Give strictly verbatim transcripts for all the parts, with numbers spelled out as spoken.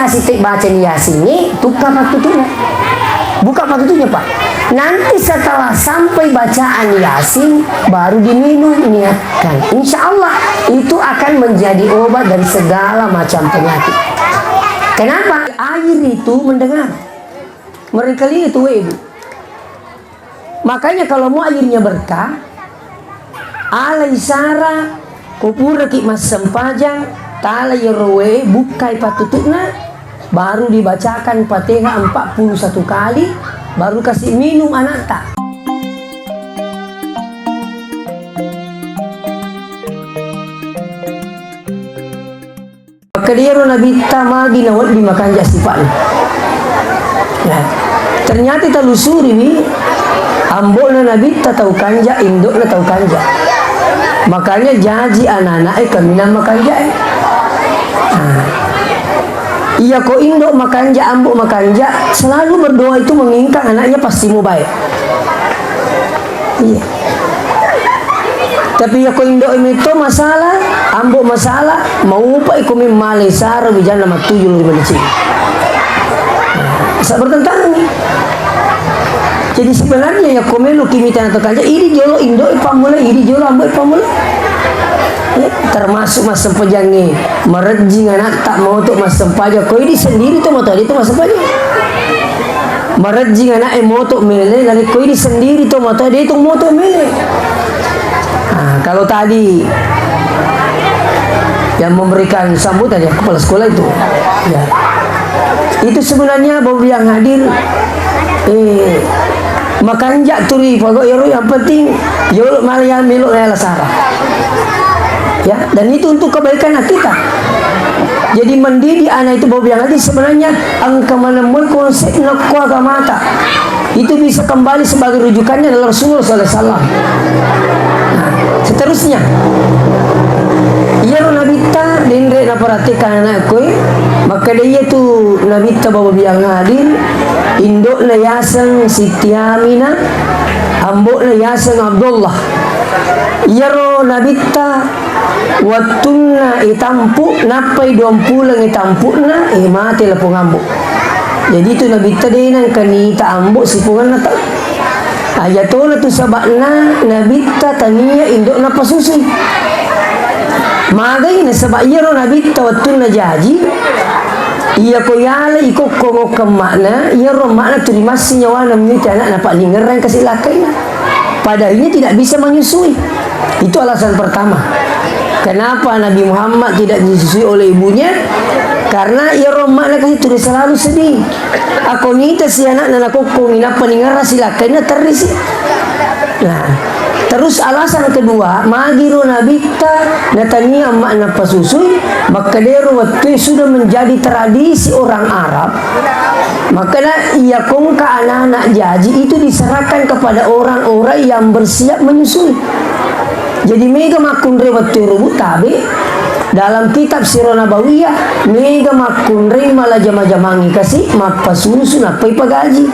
Site baca Yasin ini, tukka pattutu'na. Buka pattutu'na, Pak. Nanti setelah sampai bacaan Yasin, baru diminum, niatkan. Insya Allah, itu akan menjadi obat dari segala macam penyakit. Kenapa? Air itu mendengar. Meringkali itu, Ibu. Makanya kalau mau airnya berkah, alai sara, ko puraki massempajang, tala iyaro wae, bukkai pattutu'na, baru dibacakan Fatihah empat puluh satu kali, baru kasih minum anakta. Makkedaro Nabitta magi nawedding makanja sipa'na. Ya. Ternyata talusuriwi, ambo'na Nabitta tau kanja, indo'na tau kanja. Makanya jaji anak-anak e kaminang makanja e. Nah. Iya ko indo makanja, ambo makanja, selalu berdoa itu menginginkan anaknya pasti mau baik. Iya. Tapi iya ko indo'e metto masalah, ambo masalah, maupai ko memmale sara wijanna mattuju ri madeceng. Bisa bertentangan nih. Jadi sebenarnya iya ko melo ki mita na to kanja, idi jolo indo'e pammula, idi jolo ambo'e pammula. Ya, termasuk massempajangnge, marejjing anakta moto massempajang, ko idi sendiri to moto, de to massempajang. Marejjing anak'e moto mele, narekko idi sendiri to matoa de to moto mele. Nah, kalau tadi yang memberikan sambutan ya kepala sekolah itu, ya. Itu sebenarnya Bapak yang hadir, eh, makanja turi pago ero yang penting yo malah yang melo ya lasara. Ya, dan itu untuk kebaikan kita. Jadi mendidik anak itu Bapak yang hadir sebenarnya engka maneng moi konsepna ko agamata. Itu bisa kembali sebagai rujukannya adalah Rasulullah sallallahu alaihi wasallam. Nah, seterusnya, iyaro Nabitta denre naperhatikan anakku, eh, makkeda iya tu Nabitta Bapak yang hadir, indo'na yaseng Siti Aminah, ambo'na yaseng Abdullah. Iyaro Nabitta Wettunna itampu, nappai duang puleng itampu'na, eh, mate lapong ambo. Jadi tu Nabitta de nengka nita ambo sipongenna tau. Aja tona tu saba'na Nabitta tania indo'na pasusui. Magai nasaba iyaro Nabitta wettunna jaji, iya ko yala ikokkong okkeng ma'na, iyaro ma'na tuli massi nyawana mita anak napa'lingerang kasi lakkaina. Padahal ia tidak bisa menyusui. Itu alasan pertama. Kenapa Nabi Muhammad tidak disusui oleh ibunya? Karena iyaro ma'na kasi tuli selalu sedih. Ako nita si anakna nakokkongi nappa ningerra silakkainna terri si. Nah, terus alasan kedua, magiro Nabitta natania ma'na pasusui, makkedero wettue sudah menjadi tradisi orang Arab. Makanya iya kongka anak-anak jaji itu diserahkan kepada orang-orang yang bersiap menyusui. Jadi mega makkunrai wettu rubu tabe dalam kitab Sirah Nabawiyah, mega makkunrai mala jama-jamangi kasi mappasusu nappai pagaji.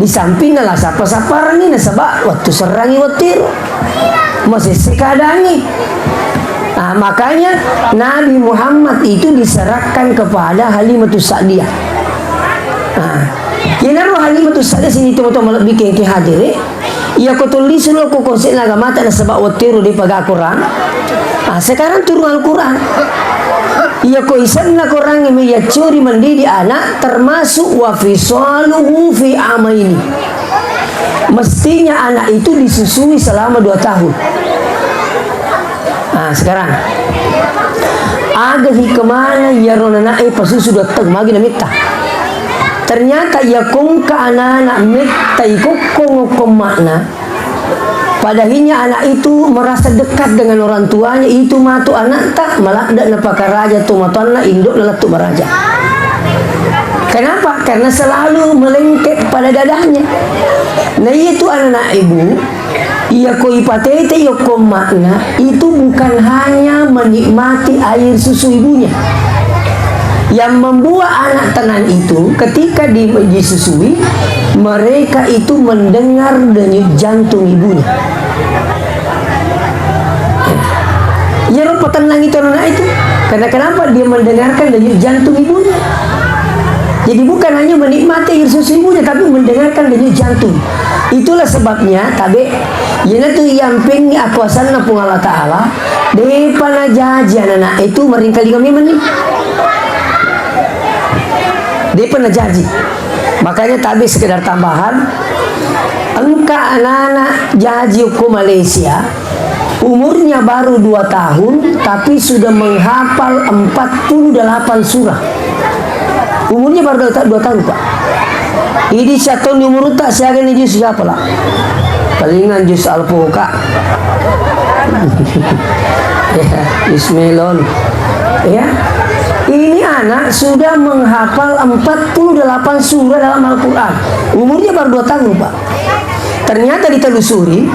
Di samping nala sappa-sapparangi nasaba wettu serrangi wettu ero. Masesse keadaangnge. Nah, makanya Nabi Muhammad itu diserahkan kepada Halimatus Sa'diyah. Nah, yenaro Halimatus Sa'diyah sini teman-teman lebih kengke hadir, eh. Iya ko tulis lo ko konsep naga mata nasaba wettu ero de paga Quran. Ah, sekarang turun Al-Quran. Iya ko isenna Quran yang mendidik anak termasuk wa fisaluhu fi amaini. Mestinya anak itu disusui selama dua tahun. Nah, sekarang. Aga hikmahna iyaro nana'e pasusu dua tahun magi namitta. Ternyata iya kongka anak-anak metta ikokkong-okkong ma'na, padahinya anak itu merasa dekat dengan orang tuanya, itu matu anakta maladde napakaraja tomatoanna indo'na lettu maraja. Kenapa? Karena selalu melengket pada dadahnya. Nah, iya tu anak-anak ibu, iya ko ipatete iya ko ma'na, itu bukan hanya menikmati air susu ibunya. Yang membuat anak tenang itu ketika di-, disusui, mereka itu mendengar denyut jantung ibunya. Iyaro patenang itu anak itu. Karena kenapa? Dia mendengarkan denyut jantung ibunya. Jadi bukan hanya menikmati air susu ibunya, tapi mendengarkan denyut jantung. Itulah sebabnya tabe, iyanatu iyampengngi akuasanna Puang Allah Ta'ala, depa najaji anak-anak itu meringkalinga memang ni. Depa najaji. Makanya tabe sekedar tambahan, engka anak-anak jaji ko Malaysia, umurnya baru dua tahun, tapi sudah menghafal empat puluh delapan surah. Umurnya baru dua ta-, dua tahun, Pak. Idi siaton di umur tak siaga ni jus siapa lah? Palingan jus alpukat. Ya, jus melon. Ya. Ini anak sudah menghafal empat puluh delapan surah dalam Al-Quran. Umurnya baru dua tahun, Pak. Ternyata ditelusuri,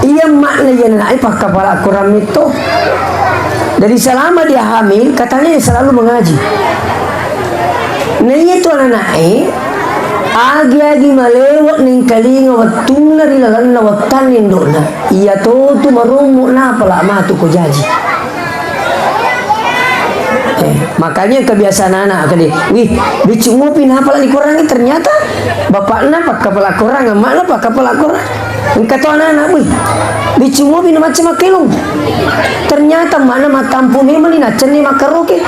iya makna iya anak pakkapala Quran itu. Dari selama dia hamil, katanya dia selalu mengaji. Nah, iya tu anak-anak, eh, agi-agi malewa nengkalinga wettunna ri lalenna wettanna indokna. Iya to tu marommo napa la matu ko jaji. Eh, makanya kebiasaan anak kali, wih, biccu mopi napa la dikurangi, ternyata bapakna pakkapala Quran, emakna pakkapala Quran. Engka to anak-anak, wih, biccu mopi na macam makkelong. Ternyata mana matampu memang ni nacenni makkaroke.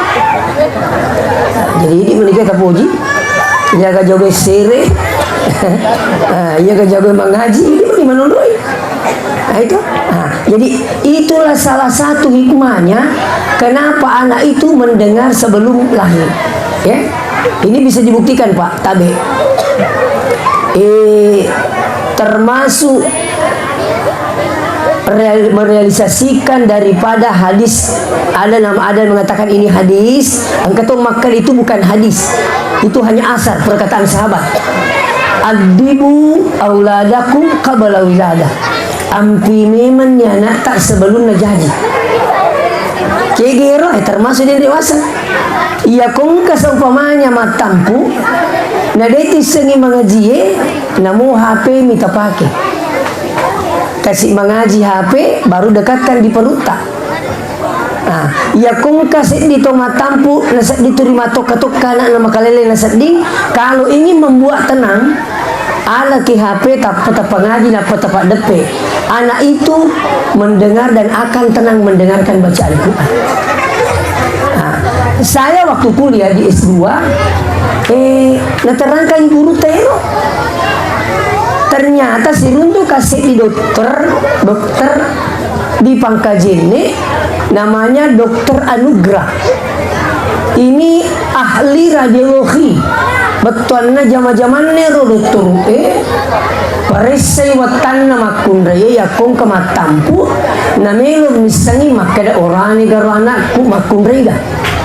Jadi ini menikah tapuji. Iya ka jago sere. Ah, iya ka jago mengaji, ini manonroi. Nah, itu. Nah, jadi itulah salah satu hikmahnya kenapa anak itu mendengar sebelum lahir. Ya. Ini bisa dibuktikan, Pak, tabe. Eh, termasuk real-, merealisasikan daripada hadis. Ada nama, ada yang mengatakan ini hadis, engka to makkeda itu bukan hadis. Itu hanya asar, perkataan sahabat. "Addibu auladakum qabla wiladah." Ampi memang ni anakta sebelum najaji. Kegero, eh, termasuk dia dewasa. Iya kongka seumpamanya mattampu, na de tissengi mangajie, namo H P mi tapake. Kasi mangaji H P, baru dekatkan di perutta. Nah, iya kongka seddi to mattampu, na seddi tu ri matokka-tokka anakna makalele na sedding, kalau ingin membuat tenang, alaki H P, tappa-, tappa ngaji, nappa tappa deppe. Anak itu mendengar dan akan tenang mendengarkan bacaan Quran. Nah, saya waktu kuliah di S dua, eh, naterangkan guru tero. Ternyata siruntu kasih di dokter, dokter di Pangkajene, namanya Dokter Anugrah. Ini ahli radiologi. Bettuanna jama-jamanna ro dokter e, paressai wattanna makkunrai, yakko engka mattampu, namelo missengi makkeda orane garo anakku makkunrai ga.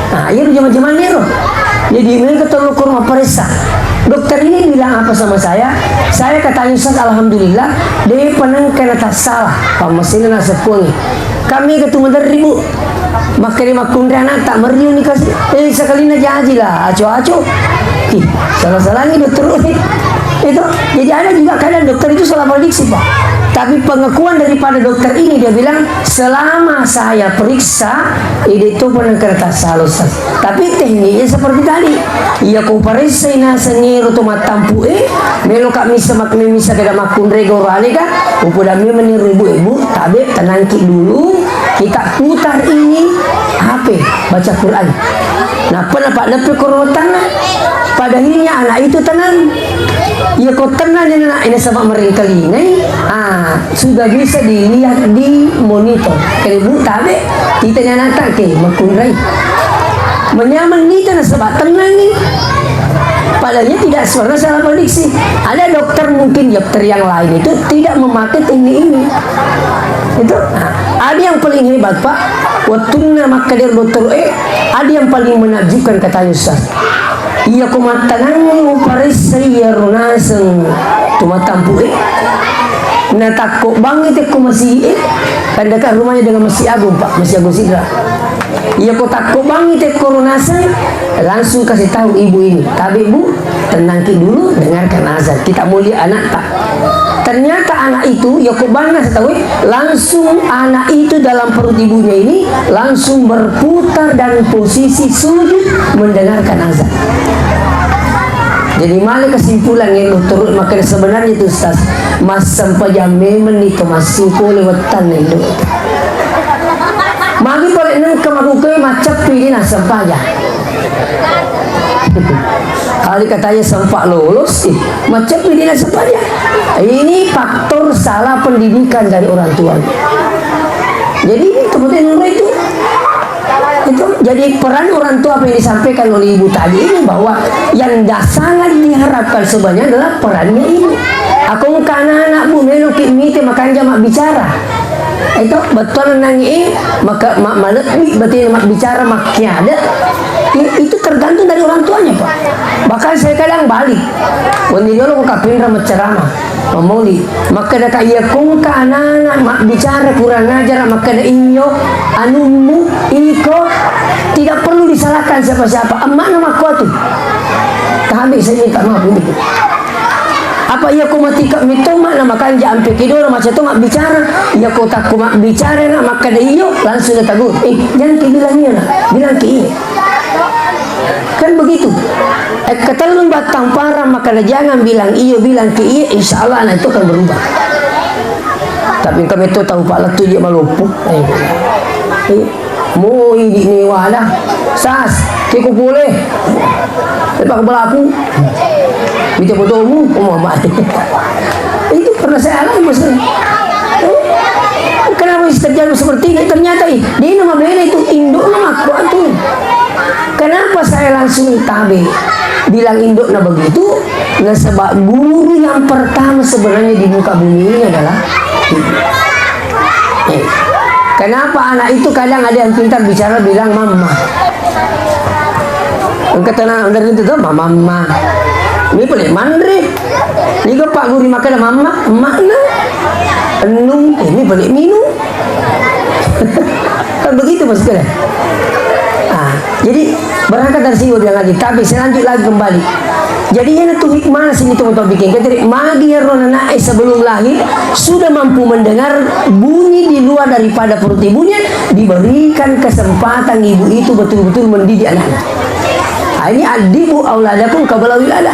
Nah, iya jama-jamanna ro. Jadi mereka tolong ke rumah paressa. Dokter ini bilang apa sama saya? Saya katanya, "Ustaz, alhamdulillah, de panengka na tassalah." Pammasena naseppuangi. Kami ketu maderri, Bu. Makkeda makkunrai anakta, mariuni kasi. Eh, sakalina jaji lah, aco-aco. Ih, salah-salangi dokter. Itu. Jadi ada juga kadang dokter itu salah prediksi, Pak. Tapi pengakuan daripada dokter ini, dia bilang, "Selama saya periksa, ide itu pernah kertas salah, Ustaz." Tapi tekniknya seperti tadi. Iya, ko paressai naseng ero to mattampu e, melo ka misa mak-, misa kada makkunrai goro ale ka, upoda memang ni ibu-ibu, tabe, tenangki dulu, kita putar ini H P, baca Quran. Nappa napaddeppe koro wattanna. Pada akhirnya anak itu tenang. Iya, ko tenang ni anak, ini sama merengkalingai. Ah, sudah bisa dilihat di monitor. Kalibu tabe, kita ni anak tak ke, makkunrai. Menyaman nita nasaba tenang ni. Padahal tidak pernah salah prediksi. Ada dokter, mungkin dokter yang lain itu tidak memakai teknik ini. Itu, nah, ada yang paling hebat, Pak. Wattunna makkeda dokter, eh, ada yang paling menakjubkan, katanya Ustaz. Iya, ko mattanangngi uparessai iyaro naseng tu mattampu e. Natakko bangngi tekko masigi e, kan dekat rumahnya dengan Masjid Agung, Pak, Masjid Agung Sidra. Iya, ko takko bangngi tekko ro naseng, langsung kasih tahu ibu ini, "Tabe, Bu, tenangki dulu, dengarkan azan. Kita mau lihat anakta." Ternyata anak itu, ya, ko banna setahu, langsung anak itu dalam perut ibunya ini langsung berputar dan posisi sujud mendengarkan azan. Jadi male kesimpulan yang dokter makkeda sebenarnya itu, Ustaz, massempajang memang ni to massing pole wettanna itu. Magi pole nengka makuke macceppi di nasempajang. Kalau dikatanya sempat lolos, ih, macceppi di nasempajang. Ini faktor salah pendidikan dari orang tua. Jadi itu penting itu. Itu jadi peran orang tua apa yang disampaikan oleh ibu tadi ini, bahwa yang da-, sangat diharapkan sebenarnya adalah perannya ibu. Aku engka anak-anak, Bu, melo ki mite makanja mabbicara. Itu betul nangi, maka ma-, malebbi betul mabbicara makkiada. I-, itu tergantung dari orang tuanya, Pak. Bahkan saya kadang balik. Wenni jolo ko kapinra macceramah. Mammoli, makkedaka, iya kongka anak-anak mabbicara kurang ajar, makkeda iyo, anummu, iko, tidak perlu disalahkan siapa-siapa. Emma'na makkuatu. Tabe saya minta maaf ini. Apa iya ko matika mitto ma'na makanja ampe kedora macam to mabbicara. Iya ko takko mabbicara na makkeda iyo, langsung ditegur. Eh, jangan ki bilang iya, nak. Bilang ki iya. Kan begitu. Eh, ketellung battang parang makkeda jangan bilang iyo, bilang ki iya, insya Allah anak itu akan berubah. Tapi engka metto tau pak lettu je maloppo. Eh. Eh, mo idi ni wada. Sas, kiko pole. Lepak belaku. Mita bodohmu, oh mama. Itu pernah saya alami, Mas. Eh, kenapa bisa terjadi seperti ini? Ternyata, ih, dia nama bela itu induk nama kuat tuh. Kenapa saya langsung tabe bilang induknya begitu? Nasaba guru yang pertama sebenarnya di muka bumi ini adalah ibu. Eh, kenapa anak itu kadang ada yang pintar bicara bilang mama? Engka tana dari itu tuh mama, mama. Ini boleh manre. Ini kok pak guru makan mama, emaknya. Enung, ini boleh minum. Kan begitu maksudnya. Ah, jadi berangkat dari sini bilang lagi, tapi saya lanjut lagi kembali. Jadi ini tuh hikmah sini tuh untuk bikin. Jadi magi ya roh anak sebelum lahir sudah mampu mendengar bunyi di luar daripada perut ibunya, diberikan kesempatan ibu itu betul-betul mendidik anaknya. Ah, ini adibu auladakum qabla wiladah.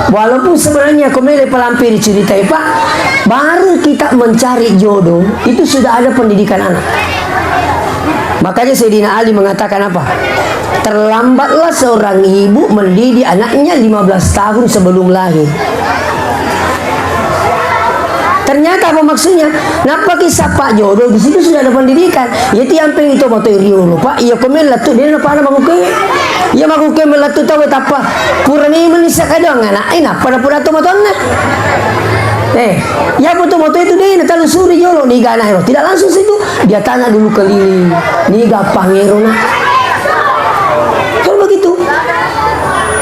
Walaupun sebenarnya komele palampiri cerita, Pak, baru kita mencari jodoh, itu sudah ada pendidikan anak. Makanya Sayyidina Ali mengatakan apa? Terlambatlah seorang ibu mendidik anaknya lima belas tahun sebelum lahir. Ternyata apa maksudnya? Nappa kisah pak jodoh di situ sudah ada pendidikan. Iya tiampeng itu moto riolo, Pak. Iya komen lettu dia na pada makuke. Iya makuke melettu tahu tappa. Pura memang ni sakadang anak. Eh, nappa na pura to matonna. Eh, iya foto-foto itu dia na talusuri jolo ni gana ero. Tidak langsung situ. Dia tanya dulu keliling. Ni gampang ero na. Kan begitu.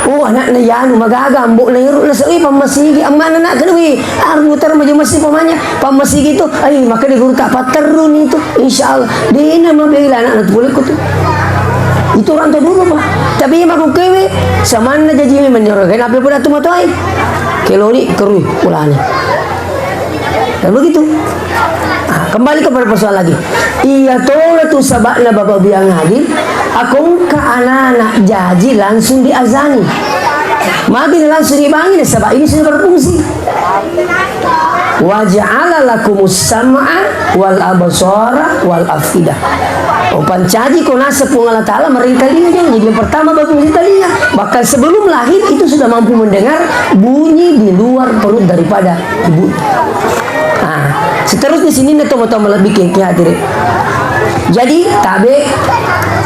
Oh, anakna yanu magaga, ambo'na ero na sewi pammasigi, ammana nak kenewi, armutar maja masih pamanya, pammasigi tu, ai, maka di guru tak patterun itu, insya Allah, dena mabela anakna tu boleh tu. Itu orang tua dulu, Pak. Tapi iya makukewe, samanna jaji menyorong, kenapa pun atu matuai? Kelori, kerui, ulani. Kan begitu. Nah, kembali kepada persoalan lagi. Iya tolo tu sabakna Bapak Biang Adil, akongka anak-anak jaji langsung diazani. Magi langsung dibangi, sabak ini sudah berfungsi. Wa ja'ala lakumus sam'a wal absara wal af'idah. Oh, pancaji ko naseng Puang Allah Ta'ala mering telinga, jadi yang pertama berfungsi telinga. Bahkan sebelum lahir itu sudah mampu mendengar bunyi di luar perut daripada ibu. Nah, seterusnya sini nih, teman-teman lebih ke, ke hadirin. Jadi, tabe,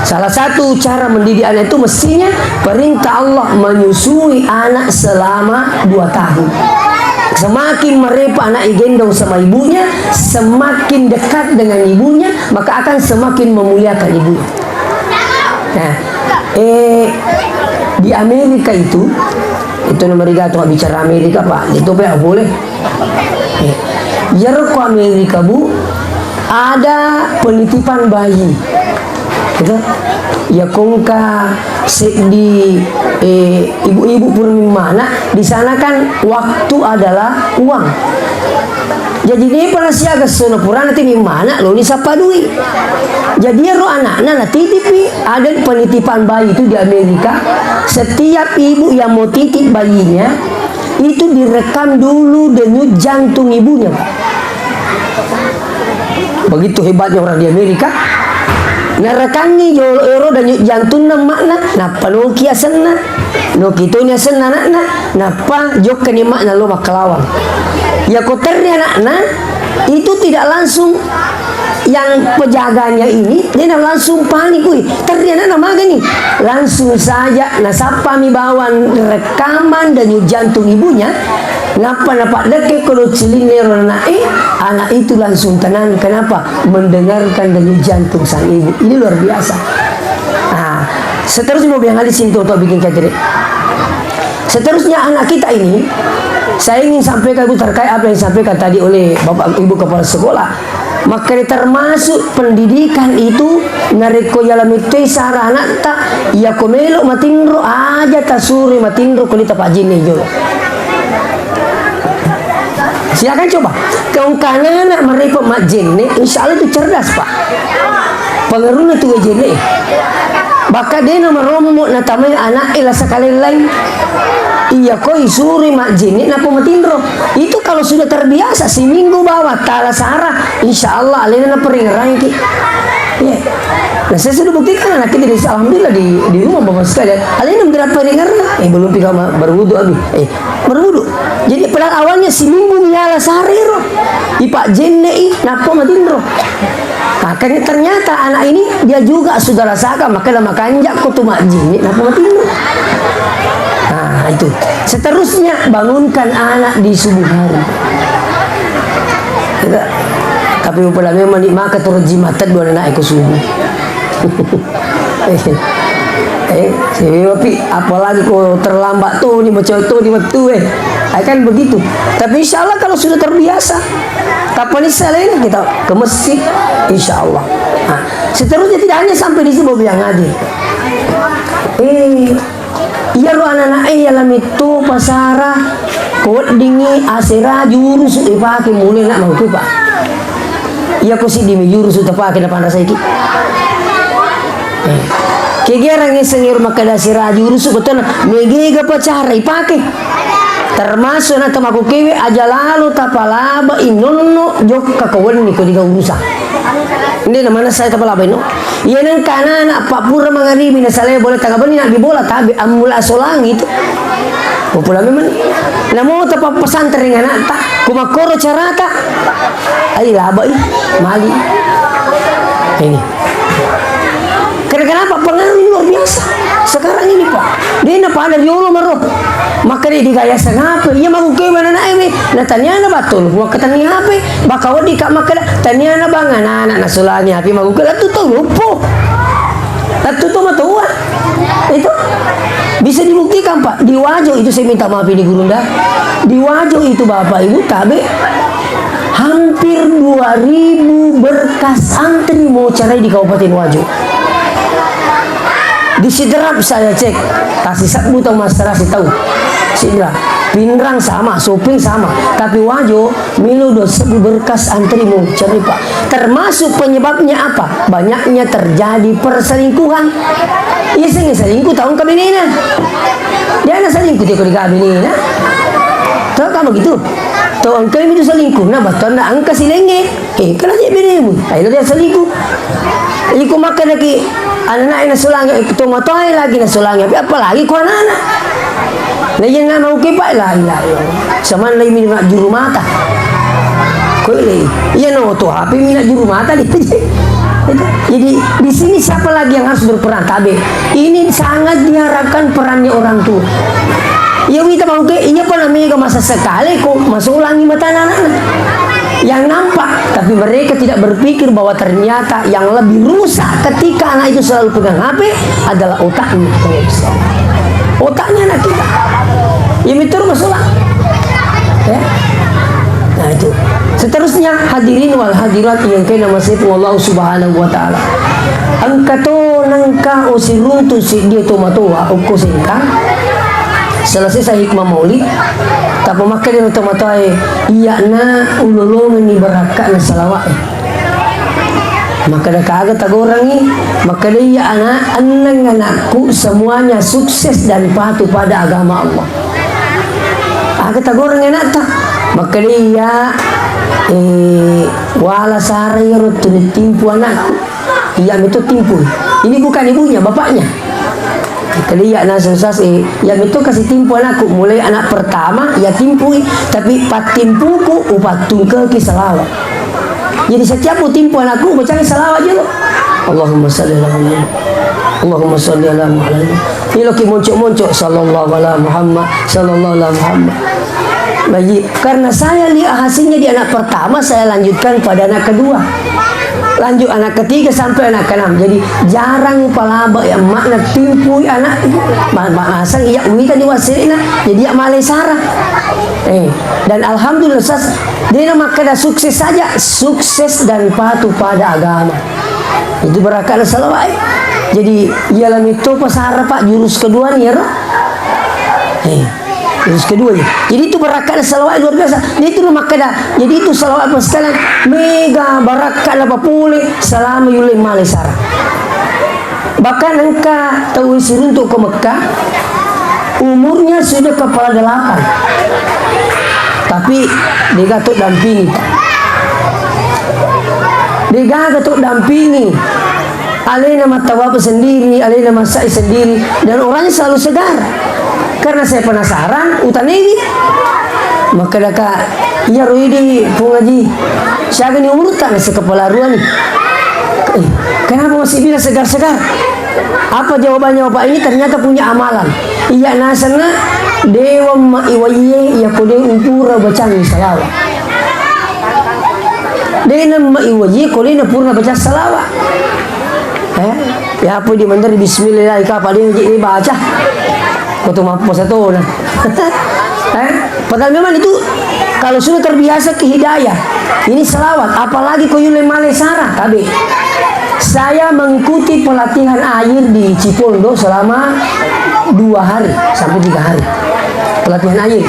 salah satu cara mendidik anak itu mestinya perintah Allah menyusui anak selama dua tahun. Semakin merepa anak igendong sama ibunya, semakin dekat dengan ibunya, maka akan semakin memuliakan ibunya. Nah, eh, di Amerika itu, itu nomor tiga tuh bicara Amerika, Pak. Itu, Pak, boleh. Eh, iyaro ko Amerika, Bu, ada penitipan bayi. Gitu. Ya kongka seddi, eh, ibu-ibu pura mimmana, di sana kan waktu adalah uang. Jadi, depa nasiaga esso na purana tini mana, loni sappa dui. Jadi, iyaro anakna natitipi, ada penitipan bayi itu di Amerika. Setiap ibu yang mau titip bayinya, itu direkam dulu denyut jantung ibunya, Pak. Begitu hebatnya orang di Amerika. Narekangngi jolo ero denyut jantunna emakna, nappa noki asenna. Noki toni asenna anakna, nappa jokkani emakna lo makkalawang. Iyako terri anakna, itu tidak langsung, yang pejaganya ini, dia langsung panik, "Wih, terri anakna magani." Langsung saja nasappami bawang rekaman denyut jantung ibunya, nappa napaddekke ko doccilinna ero anakna, eh, anak itu langsung tenang. Kenapa? Mendengarkan denyut jantung sang ibu. Ini luar biasa. Nah, seterusnya mau bilang hadis ini, tuh, tuh, bikin kaget. Seterusnya, anak kita ini, saya ingin sampaikan, Bu, terkait apa yang disampaikan tadi oleh Bapak Ibu Kepala Sekolah. Makkeda termasuk pendidikan itu, narekko yala mettoi sara anatta, iyako melo matinro, aja tasuri matinro, ko de tapajinne jolo. Silakan coba. Engka anak-anak marepe majjenne, insya Allah itu cerdas, Pak. Pengaruhna tu jenne. Bahkan de na marommo natamai anak e la sakaleng laing. Iya ko isuroi majjenne nappa matinro. Itu kalau sudah terbiasa seminggu bawang tala sara, insya Allah alena naparingerangki. Iya. Nah, saya sudah buktikan anak kita di, alhamdulillah di, di rumah, Bapak sekalian. Alena mendera paringerna, eh, belum pika ma-, berwudu abi. Eh, berwudu. Jadi padahal awalnya seminggu miala sare ro. Ipajjenne i, nappa matinro. Makanya ternyata anak ini dia juga sudah rasakan, makanya makanja ko tu majjenne, nappa matinro. Nah, itu. Seterusnya, bangunkan anak di subuh hari. Tidak. Tapi upala memang ni maka turun jimatan dua anak iko subuh. Eh, eh, siwe pi, apalagi ko terlambat tu ni, macam tu ni waktu, eh. Ah, kan begitu. Tapi insya Allah kalau sudah terbiasa, kapan ini selesai kita ke masjid, insya Allah. Nah, seterusnya tidak hanya sampai di situ, Bapak yang hadir. Eh, iyaro anak-anak e yala metto pasara, ko weddingi asera jurusu ipake mulai nak mangkupa. Iya ko siddi mi jurusu tapake napanrasaiki. Eh. Kegerang ngiseng ero makkeda siraju rusu betona, megega pa cara ipake. Termasuk na tamaku kewe aja lalo tapalaba inonno jokka ko wenni ko diga urusan. Inde na mana saya tapalaba ino. Iya nengka anak-anak pappura mangaribi na salai bola tanga benni na di bola tabe ammula solangi itu. Popula memang. Namo tapappesantreng anakta, ku makkoro carata. Ai labai, mali. Ini. Karena kenapa? Pengaruh ini luar biasa. Sekarang ini, Pak, de na pada riolo maro. Maka de digaya sengape. Iya maguke mana na ewe. Na taniana batol. Gua ketani H P. Baka wedi ka makkeda taniana bang anak-anak na solangi H P maguke latu tau lupo. Latu tau matoa. Itu bisa dibuktikan, Pak. Di Wajo itu saya minta maaf ini Gurunda. Di Wajo itu Bapak Ibu tabe hampir dua ribu berkas antri mau cerai di Kabupaten Wajo. Di Sidrap saya cek, tasi sebbu tau masyarakat tahu. Sidrap, Pinrang sama, Sopeng sama. Tapi Wajo, Milo dua sebbu berkas antri mau cerai, Pak. Termasuk penyebabnya apa? Banyaknya terjadi perselingkuhan. Iya, sing selingkuh tahu engka benena. Dia na selingkuh dia ko di benena. Tahu kamu gitu? Tahu engka itu selingkuh. Nah, betul na engka silenge. Eh, kena dia benemu. Ayo dia selingkuh. Iku makan lagi. Anak-anak yang sulang, itu motor lagi na sulang. Tapi apalagi ku anak-anak. Nah, iya nggak mau ke, Pak, la ilaha illallah. Sama lagi minum juru mata. Kok le? Iya no, tuh H P minum juru mata di. Jadi di sini siapa lagi yang harus berperan? Tabe. Ini sangat diharapkan perannya orang tua. Iya wita mau ke, iya pernah mega masa sekali kok masuk ulangi mata anak-anak. Yang nampak, tapi mereka tidak berpikir bahwa ternyata yang lebih rusak ketika anak itu selalu pegang H P adalah otaknya. Otaknya anak kita. Ya, betul, masalah. Ya. Nah, itu. Seterusnya, hadirin wal hadirat yang kena masih Allah Subhanahu wa Ta'ala. Engka to nengka usiruntu si dia to matoa, okko sengka. Selesai saya hikmah maulid. Tappa makkedaro tomatoae, "Iya'na ulolongenni barakka'na salawa'e." Makkeda, "Kaga tagorangngi?" Makkeda, "Iya ana-, enneng anakku semuanya sukses dan patuh pada agama Allah." "Aga tagorangngi anakta?" Makkeda, "Iya, eh, wala sara iyaro tuli timpu anakku." Iya meto timpui. Ini bukan ibunya, bapaknya. Jadi iya naseng sas, eh, iya meto kasi timpu anakku. Mulai anak pertama, iya timpui. Tapi pattimpuku, upattungkeki salawat. Jadi setiap utimpu anakku, ubacang salawat aja lo. Allahumma salli ala Muhammad. Allahumma salli ala Muhammad. Ini lo ki moncok-moncok, sallallahu ala Muhammad, sallallahu ala Muhammad. Baik, karena saya lihat hasilnya di anak pertama, saya lanjutkan pada anak kedua. Lanjut anak ketiga sampai anak keenam. Jadi, jarang palaba ya makna timpui anak. Ma-, ma-, asal iya uwita di wasirina, jadi iya malai sara. Eh, dan alhamdulillah, sas, dia makkeda sukses saja, sukses dan patuh pada agama. Itu barakka'na salawat. Jadi, iya lami topa sara, Pak, jurus kedua nih, ya, Ro? Eh. Terus kedua ya. Jadi itu barakka'na salawat luar biasa. Jadi itu lo makkeda. Jadi itu salawat apa sekalian? Mega barakka'na papole selama yulle malai sara. Bahkan engka tau siruntuk ke Mekah, umurnya sudah kepala delapan. Tapi degaga to dampingi. Degaga to dampingi. Alena mattawapa sendiri, alena massai sendiri, dan orangnya selalu segar. Karena saya penasaran, utanewi. Makkedaka, "Iyaro idi, Pung Haji, siagani umurta?" Naseng kepala aruani. "Eh, kenapa masih bilang segar-segar?" Apa jawabannya bapak ini? Ternyata punya amalan. Iya nasenna, dewa ma iwaye, iya kode umpura bacangi salawat. De' namma iwaji ko de' napurna baca salawat. Eh, ya apa di mandari bismillah, kapa de' ji baca. Ko tu mappo satona. Eh, padahal memang itu kalau sudah terbiasa ke hidayah, ini salawat, apalagi ko yulle male sara, tabe. Saya mengikuti pelatihan air di Cipondo selama dua hari sampai tiga hari. Pelatihan air.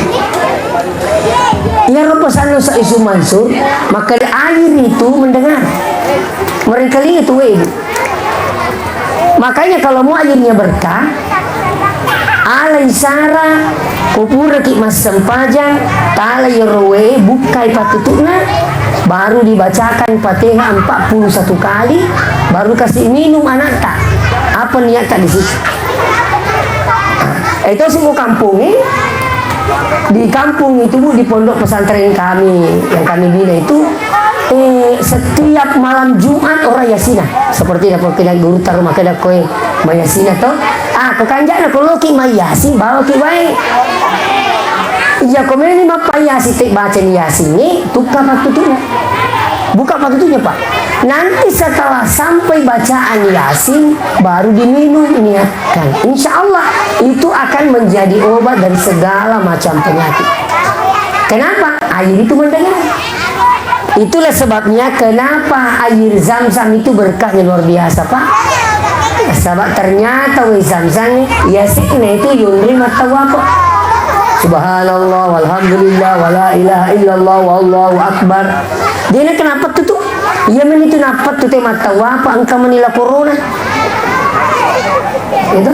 Iyaro pesanna Ustaz Yusuf Mansur, makkeda air itu mendengar. Merengkalinga tu wae. Makanya kalau mau airnya berkah, alai sara, ko puraki massempajang, tala iyaro wae, bukkai pattutu'na, baru dibacakan Fatihah empat puluh satu kali, baru kasih minum anakta. Apa niatta di situ? Eh, itu semua kampung, eh. Di kampung itu, Bu, di pondok pesantren kami yang kami bina itu, eh, setiap malam Jumat orang yasina. Seperti apa kita guru taruh makkeda koe mayasina to. Ah, kekanjana ko loki mayasin, bawa ki wae. Iya, ko meni mappa yasin te baca ni yasin ni, tukka pattutunya. Buka pattutunya, Pak. Nanti setelah sampai bacaan Yasin, baru diminum, niatkan. Insya Allah, itu akan menjadi obat dari segala macam penyakit. Kenapa? Air itu mendengar. Itulah sebabnya kenapa air zam-zam itu berkahnya luar biasa, Pak. Sebab ternyata wai zam-zam ni, Yasin itu yunri mata apa? Subhanallah, walhamdulillah, wala ilaha illallah, wallahu akbar. Dena kenapa tuh, tuh? Iya meni tu nappa tu te mattawa apa engka meni la corona. Itu,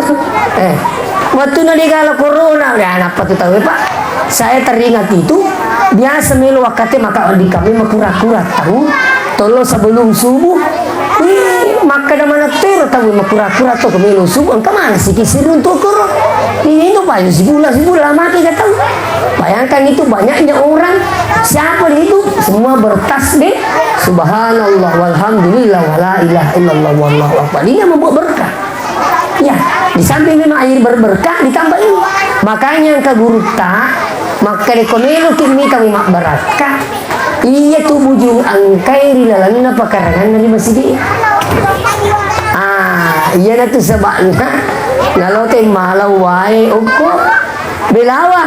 eh, waktu na dega la corona, ya nappa tu tahu, Pak. Saya teringat itu, biasa melo wakkate maka di kami makura-kura tahu, tolo sebelum subuh. Wih, makkeda mana tero tahu makura-kura to melo subuh, engka mana siki siruntu koro. Ini itu paling sibula-sibula mati gak tahu. Bayangkan itu banyaknya orang, siapa di itu? Semua bertasbih, subhanallah, walhamdulillah, wala ilaha illallah, wallahu akbar. Ini yang membuat berkah. Ya, di samping memang air berberkah, ditambah ini. Makanya engka gurutta, makkeda ko melo ki mita wi mabbarakka, iya tu bujung engkai ri lalenna pakaranganna ri masigi. Ah, iya natu sebabna, nalo te malau wae okko. Belawa.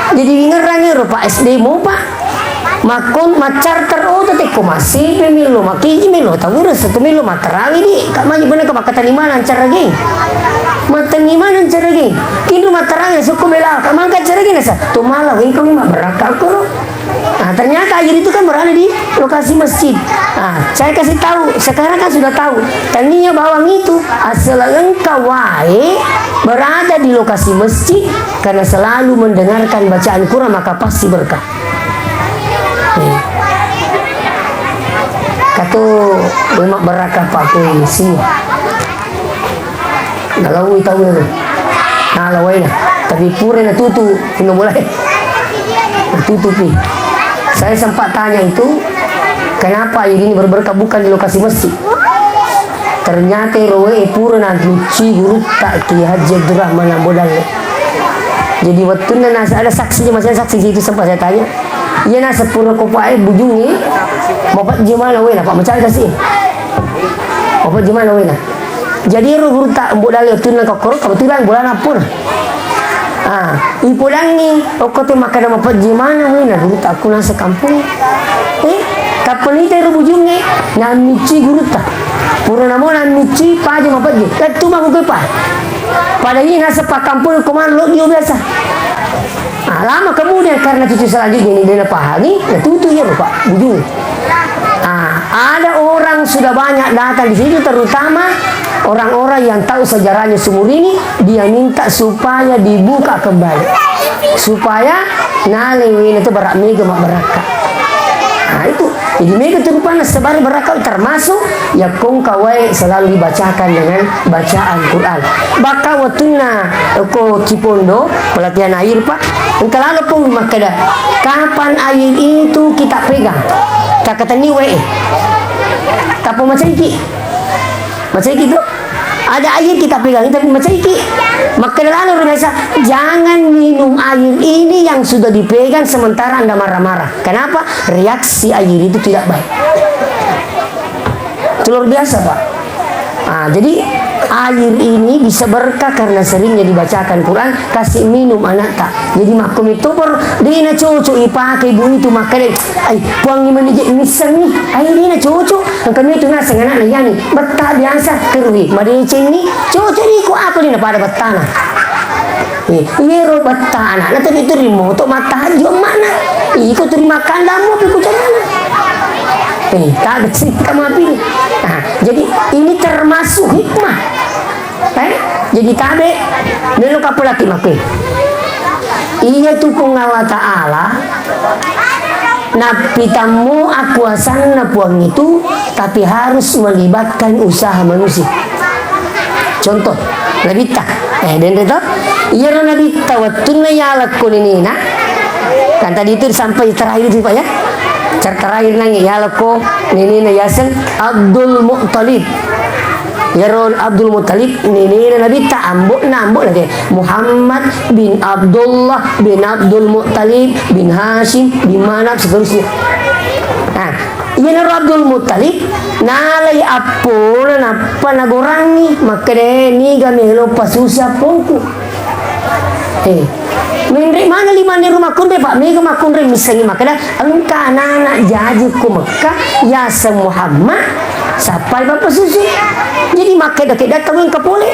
Jadi wingerrangi ro Pak S D mopa. Makkon maccarter oto tekko masebe melo, makiji melo, tawira satu melo matarawi di. Kak maji bener ke makatani manang carage. Matani manang carage. Ki Iro mattarang ya sukku bela, kamangka cerita nasa, to mala wengko mi mabbarakka koro. Nah, ternyata air itu kan berada di lokasi masjid. Nah, saya kasih tahu, sekarang kan sudah tahu. Tania bawang itu asal engka wae berada di lokasi masjid karena selalu mendengarkan bacaan Quran maka pasti berkah. Nih. Kato memang berkah pakai semua. Nalaui tau na. Nala waena. Tapi pura natutu, punna mulai. Natutupi. Saya sempat tanya itu, kenapa air ini berberkah bukan di lokasi masjid? Ternyata roe pura naguci gurutta Kiai Haji Abdurrahman Ambo Dalle. Jadi, wettunna nasa-, ada saksi, masih ada saksi situ, sempat saya tanya. Iya, nasa pura kopae bujungi, mapajji mana wena, Pak, mencari kasih. Mapajji mana wena. Jadi ero gurutta Ambo Dalle wettunna kokkoro, kebetulan bolana pur. Ah, ipodangngi, okko te makkeda mapajji mana wena gurutta, aku nasa kampung. Eh, kapanita ero bujungnge, namicci gurutta. Pura namo namicci, paja mapajji. Lettu mako kepa. Pada ini nasa pakkampung komando lo dio biasa. Ah, lama kemudian karena cucu selanjutnya ini dia pahami, natutu iya Pak bujung. Ah, ada orang sudah banyak datang di situ, terutama orang-orang yang tahu sejarahnya Sumur ini, dia minta supaya dibuka kembali. Supaya nalewena itu barak mega mabbarakka. Nah, itu. Jadi mega tu rupanna sebar barakka termasuk ya kong kawai selalu dibacakan dengan bacaan Quran. Bahkan wettunna ko Cipondo pelatihan air, Pak, engka lalo pun makkeda, kapan air itu kita pegang? Takatenni wae. Tapa macaiki. Macaiki tu? Ada air kita pegang, tapi macaiki. Makkeda lalo ro biasa, jangan minum air ini yang sudah dipegang sementara Anda marah-marah. Kenapa? Reaksi air itu tidak baik. Itu luar biasa, Pak. Ah, jadi air ini bisa berkah karena seringnya dibacakan Quran, kasih minum anakta. Jadi makko metto poro, de' na cocok ipake ibu itu makkeda, ai, puangngi mani je missengngi, ai, de' na cocok, engka metto naseng anakna yani, betta biasa, terui, madecenni, cocok iko apa de' na pada bettana. Eh, iyero betta anakna tadi tu rimoto mattahajju emma'na. Iko tu rimakkandammu pi ku carana. Eh, tak sih kamu api. Nah, jadi ini termasuk hikmah. Eh, jadi tabe melo kapolaki makkue. Iya tu Puang Allah Ta'ala Nappitammu akuasanna Puang itu, tapi harus melibatkan usaha manusia. Contoh, Nabitta. Eh, denre to? Iyaro Nabitta wettunna yalakko nenena. Kan tadi itu sampai terakhir itu, Pak, ya. Ter-, terakhir nangi yalakko nenena yaseng Abdul Muttalib. Iyaro Abdul Muttalib, nenena Nabitta, ambo'na, ambo'na ke Muhammad bin Abdullah bin Abdul Muttalib bin Hashim bin Manaf, seterusnya. Nah, iyanaro Abdul Muttalib nalai appona nappa nagorangi, makkeda, "Niga melo pasusi appongku?" Eh, menre mana limanne rumah kunre, Pak? Mega makkunre missengi makkeda, Engka anana jaji ko Mekka, yaseng Muhammad, sappai pappasusu. Jadi makkeda-keda tau engka pole.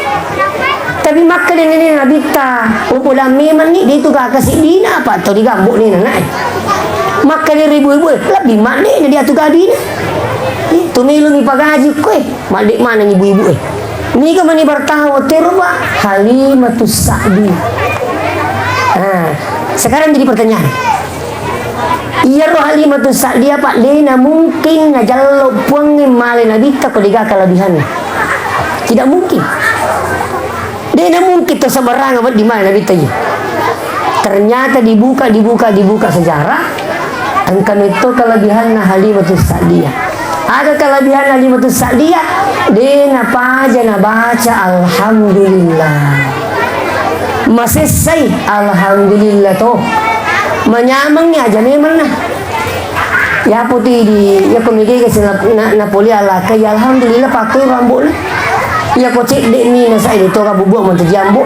Tapi makkeda nene Nabitta, oh, bola memanni, de tu gaka siddina, apa tau digambo nena nae. Makkeda ibu-ibu, lebbi madde na diatu gadina. Itu melo mi pagaji koe, madde maneng ibu-ibu e. Niga mani bertahan otero, Pak? Halimatus Sa'diyah. Nah, sekarang jadi pertanyaan. Iyaro Halimatus Sa'diyah, Pak, de na mungkin najallo Puangnge male Nabitta ko dega kelebihanna. Tidak mungkin. De na mungkin to sembarangan wedding male Nabitta iya. Ternyata dibuka, dibuka, dibuka sejarah, engka metto kelebihanna Halimatus Sa'diyah. Aga kelebihan Halimatus Sa'diyah? De napaja nabaca alhamdulillah. Masessai alhamdulillah to. Manyamengngi aja memanna. Yapo ti di, yako mege ke sina-, na, napoli alaka, ya alhamdulillah pakko rambo na. Yako cedde mi na sai de to ka bubuk mantu jambo.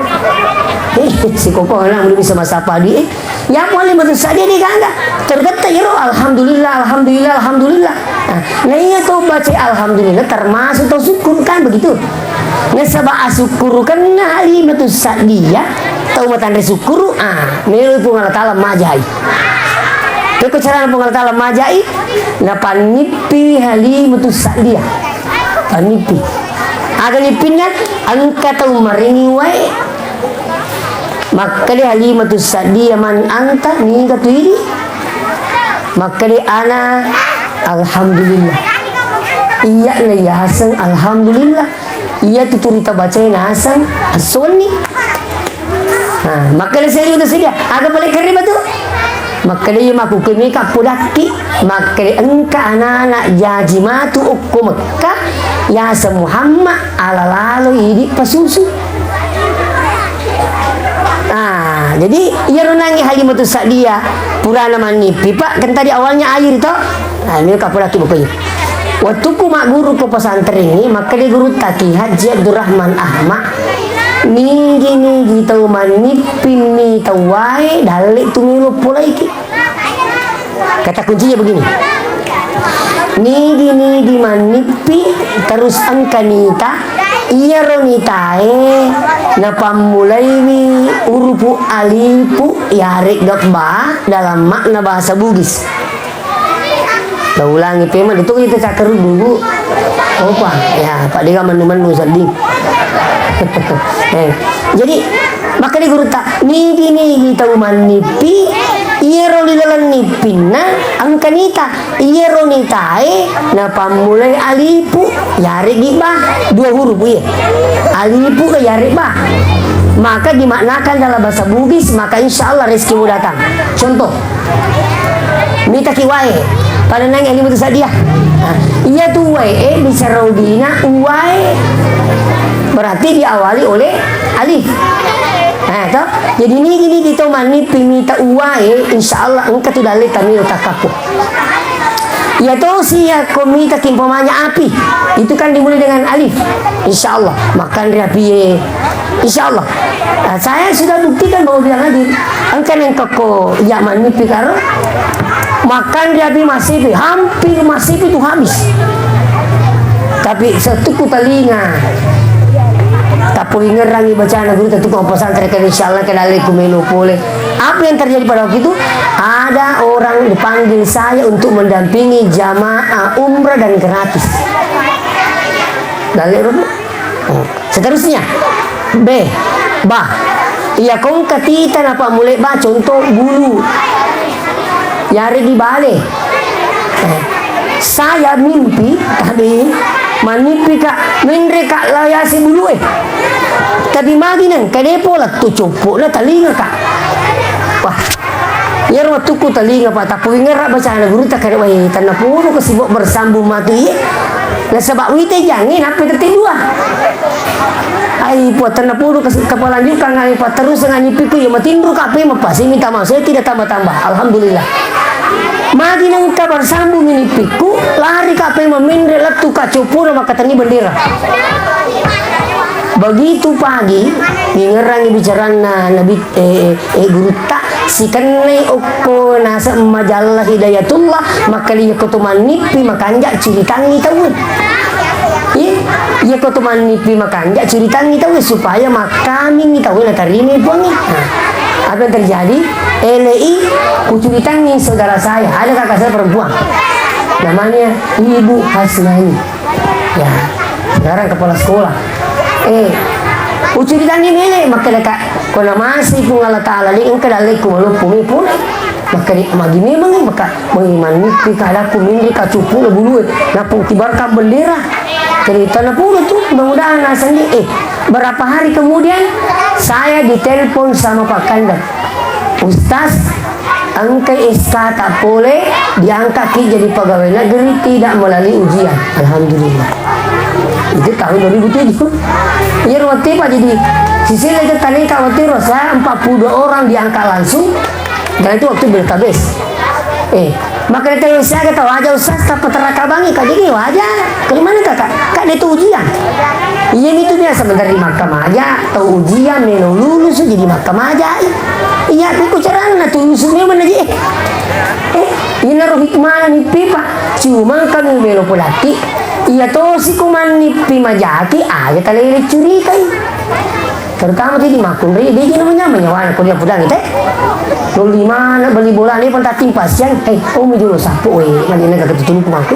Eh, si koko anak belum bisa masapa di, eh. Ya, Halimatus Sa'diyah de gaga. Tergetta iyaro, alhamdulillah, alhamdulillah, alhamdulillah. Nah, na iya to baca alhamdulillah termasuk tau syukur, kan begitu? Nasaba asukkurukenna Halimatus Sa'diyah, Tau matanre sukkuru, ah, meloi Puang Allah Taala majai. Pekko carana Puang Allah Taala majai, napannippi Halimatus Sa'diyah. Pannippi. Aga nippinna? Engka tau marengi wae. Makkeda Halimatus Sa'diyah, "Man anta, niga tu idi?" Makkeda, "Ana, alhamdulillah." Iyya na yaseng alhamdulillah. Iyatu tuli tabacae naseng esso wenni. Nah, makkeda Halimatus Sa'diyah, "Aga pale kerri batu?" Makkeda, "Iya makkukkue meka pudakki." Makkeda, "Engka anana jaji matu okko Mekka, yaseng Muhammad, ala lalo idi pasusu." Ah, jadi iyaro nangnge Halimatus Sa'diyah purana mannippi, Pak, kan tadi awalnya air to? Ah, ini kapulaki buku ini. Wettukku magguru ko pesantren ini, makkeda gurutta Ki Haji Abdurrahman Ahmad, "Nigi-nigi tau mannippinni tau wae, dalle tu melo polaiki." Kata kuncinya begini. Nigi-nigi mannippi terus engka nita, iyaro nitae napammulaiwi urupu alipu yaregga ba dalam makna bahasa Bugis. Taulangi pemeng, itu kita cakkeru dulu. Opa, ya, Pak Dega mennu-mennu sedih. Eh, jadi, makkeda gurutta, "Nigi-nigi tau mannippi, iyaro ri laleng nippinna engka nita, iyaro nitae napammulai alipu, yareggi ba, dua huruf, iya. Alipu ke yareg ba." Maka dimaknakan dalam bahasa Bugis, maka insya Allah rezekimu datang. Contoh, mitaki wae, pada nanya lima tu sadia. Nah, iya tu wae, eh, bisa rodina uwae. Berarti diawali oleh alif. Nah, toh? Jadi nigi-nigi to mannippi mita uwae, insya Allah engka tu dalle tamiro takkaku. Iya tosi yakko mitaki umpamanya api, itu kan dimulai dengan alif. Insya Allah, makanre api ye. Insya Allah. Nah, saya sudah buktikan bahwa bilang hadir. Engka nengkokko iya mannippi karo. Makanre api masipi, hampir masipi itu habis. Tapi setuku telinga. Tapi ngerangi bacana guru tentu kau pesantren kan insya Allah kenali ku melo pole. Apa yang terjadi pada waktu itu? Ada orang dipanggil saya untuk mendampingi jamaah umrah dan gratis. Dalil, Robi? Hmm. Seterusnya, B, ba. Iya kongka tita napa mulai ba, contoh bulu. Yare di bale. Eh, saya mimpi, tapi manimpi ka, menre ka layasi bulu eh. Tapi magi neng, kade pola tu coppo na talinga ka. Wah, Iyaro wettukku talinga, Pak, tappuingerra bacana gurutta kare, "Wai, tennapodo ko sibuk bersambung matu iye." Nasaba wite jange nappa tette dua. Ai, Puang, tennapodo ko kepalanjutkan, ai, Pak, terus nganyipiku, ya, matinro ka, apa, mapasi minta maaf, saya tidak tambah-tambah. Alhamdulillah. Magi nengka bersambung ini pikku, lari ka, apa, mamenre lettu ka, copona makkatenni bendera. Begitu pagi, ingerangi bicaranna Nabi, eh, eh, gurutta, sikennai okko naseng Majalla Hidayatullah, makkeda iyako to mannippi makanja curitangi tauwe. Iya, iyako to mannippi makanja curitangi tauwe supaya makkamingi tauwe natarimai Puangnge. Nah, apa yang terjadi? Elei kucuritangi saudara saya, ada kakak saya perempuan. Namanya Ibu Hasnani. Ya, sekarang kepala sekolah. Eh, ucuritanni mele, makkedaka, ko namasei Puang Allah Taala, de engka dallekku maloppo mi pole. Makkeda, magi memang, maka, magi manippi ka adakku, minri ka cuppu na bulue, nappa ukibarkan bendera. Cerita na pole tu, mudah-mudahan naseng di, eh, berapa hari kemudian, saya ditelepon sama Pak Kandang. Ustaz, engkai S K ta pole, diangkatki jadi pegawai negeri, tidak melalui ujian. Alhamdulillah. Itu tahun dua ribu tujuh. Iya, waktu itu, Pak, jadi sisile itu tadi, Kak, waktu itu saya empat puluh dua orang diangkat langsung. Dan itu waktu Beltabes. Eh, Makkeda tau siaga tau aja, Ustaz, tappa terakabangi, Kak, jadi waja. Kalimanna, Kak, Kak, de tu ujian. Iya, itu biasa menerima kamaja, tau ujian, melo lulus, jadi makkamaja. Iya, tapi ku carana tu lulus memang aja. Eh, inaro hikmah ni pipa. Cuma kami melo polaki. Iya tosi ku manni pi majaki, aja talele curikai. Terutama tadi makkunrai, de' ji namanya menyawana kuliah pudang itu. Lalu di mana beli bola ni, pantatting pasiang, eh, oh, mi dulu sapu, eh, mana nak ketutun ku mangku.